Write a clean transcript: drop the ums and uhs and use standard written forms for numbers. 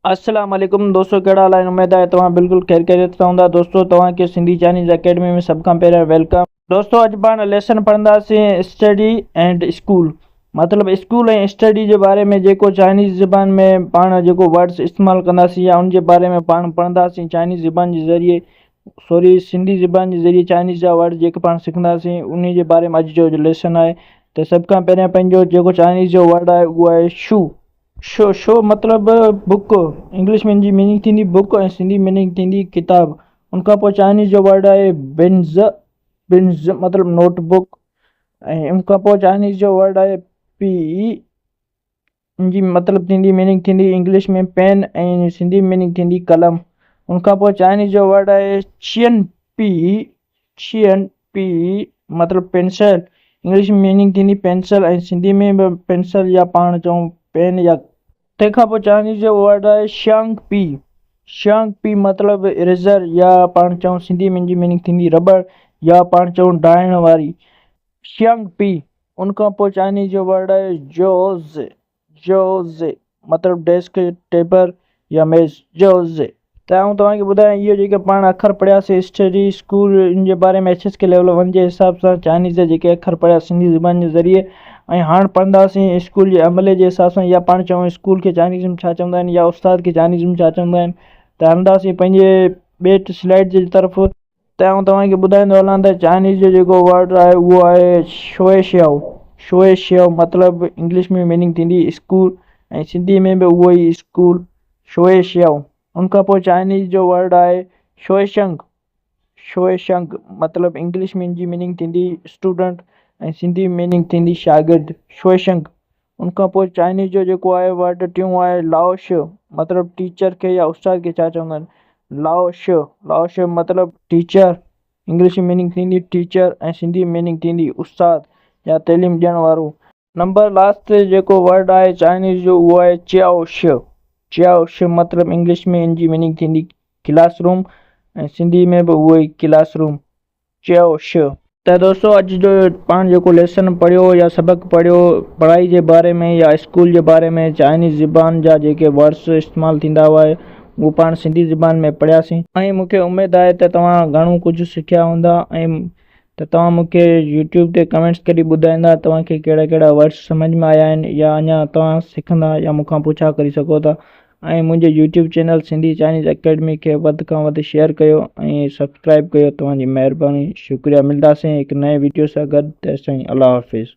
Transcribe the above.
السلام عليڪم دوستو ڪهڙا حال آهن اميد آهي توهان بلڪل خير خيريت سان هوندا دوستو توهان کي سنڌي چائنيز اڪيڊمي ۾ سڀ کان پهريان welcome. دوستو اڄ پاڻ ليسن پڙهنداسين اسٽڊي اينڊ اسڪول مطلب اسڪول ۽ اسٽڊي جي باري ۾ جيڪو چائنيز زبان ۾ پاڻ جيڪو ورڊس استعمال ڪنداسين يا ان جي باري ۾ پاڻ پڙهنداسين چائنيز زبان جي ذريعي سوري سنڌي زبان جي ذريعي چائنيز جا ورڊ جيڪي پاڻ سکنداسين انهي جي باري ۾ اڄ جو ليسن آهي ته سڀ کان پهريان پنهنجو جيڪو چائنيز جو ورڊ آهي اهو آهي شو شو، شو مطلب بڪ، انگلش ۾ ان جي ميننگ ٿيندي بڪ ۽ سنڌي ميننگ ٿيندي ڪتاب. ان کان پوء چائنيز جو ورڊ آهي بنز، بنز مطلب نوٽ بڪ ۽ ان کان پوء چائنيز جو ورڊ آهي پي ان جي مطلب ٿيندي ميننگ ٿيندي انگلش ۾ پين ۽ سنڌي ميننگ ٿيندي قلم. ان کان پوء چائنيز جو ورڊ آهي چين پي، چين پي مطلب پينسل انگلش ۾ ميننگ ٿيندي پينسل ۽ سنڌي ۾ به پينسل يا پاڻ چئون پين يا تنهن کان پوء چائنيز جو ورڊ آهي شيانگ پي شيانگ پي مطلب اريزر يا پاڻ چئون سنڌي ۾ ان جي ميننگ ٿيندي رٻڙ يا پاڻ چئون ڊاهڻ واري شيانگ پي ان کان پوء چائنيز جو ورڊ آهي جوز جوز مطلب ڊيسڪ ٽيبل يا ميز جوز. ته آئون توهان کي ٻڌايان اهو جيڪي پاڻ اکر پڙهياسين اسٽڊي اسڪول ان جي باري ۾ H S K level one جي حساب سان چائنيز جا جيڪي اکر پڙهيا سنڌي زبان جي ذريعي ۽ هاڻ پڙهنداسين اسڪول جي عملي جي حساب سان يا پاڻ چئون اسڪول کي چائنيز ۾ ڇا چوندا آهن يا استاد کي چائنيز ۾ ڇا چوندا آهن ته هلنداسين پنهنجي ٻيٽ سلائيڊ جي طرف. ته آئون توهان کي ٻڌائيندو هلان ته چائنيز جو جيڪو ورڊ آهي اهو آهي شوئي شيو شوئي شيو مطلب انگلش ۾ ميننگ ٿيندي اسڪول ۽ سنڌي ۾ به اهو ئي اسڪول شوئي شيو ان کان پوء چائنيز جو ورڊ آهي شوئي شنگ شوئي شنگ مطلب انگلش ۾ ان جي ميننگ ٿيندي اسٽوڊنٽ ۽ سنڌي ۾ ميننگ ٿيندي شاگرد شوئي شنگ ان کان پوء چائنيز جو جيڪو آهي ورڊ ٽيون آهي لائو شو مطلب ٽيچر کي يا استاد کي ڇا چوندا آهن لائو شو لائو شو مطلب ٽيچر انگلش ۾ ميننگ ٿيندي ٽيچر ۽ سنڌي ۾ ميننگ ٿيندي استاد يا تعليم ڏيڻ وارو. نمبر لاسٽ تي جيڪو ورڊ آهي چائنيز جو اهو آهي چيائو شو چيائو شو مطلب انگلش ۾ ان جي ميننگ ٿيندي ڪلاس روم ۽ سنڌي ۾ به اهو ئي ڪلاس روم. چيو ش. ته دوستو اڄ جو پاڻ جيڪو ليسن پڙهيو يا سبق پڙهيو پڙهائي جي باري ۾ يا اسڪول جي باري ۾ چائنيز زبان جا جيڪي ورڊس استعمال ٿيندا هئا اهو پاڻ سنڌي زبان ۾ پڙهياسين. ۽ مون کي اميد آهي ته توهان گهڻو ڪجهه سکيا هوندا ۽ ته توهان مون کي يوٽيوب تي ڪمينٽس ڪري ٻڌائيندا توهان کي ڪهڙا ڪهڙا ورڊس سمجهه ۾ آيا آهن يا اڃا توهان سکندا يا مون کان پڇا ڪري سگهو ٿا. ۽ منهنجي YouTube channel Sindhi Chinese academy کي وڌ کان وڌ شيئر ڪيو ۽ سبسڪرائب ڪيو توهان جي مهرباني شڪريا ملداسين هڪ نئين ويڊيو سان گڏ تيستائين الله حافظ.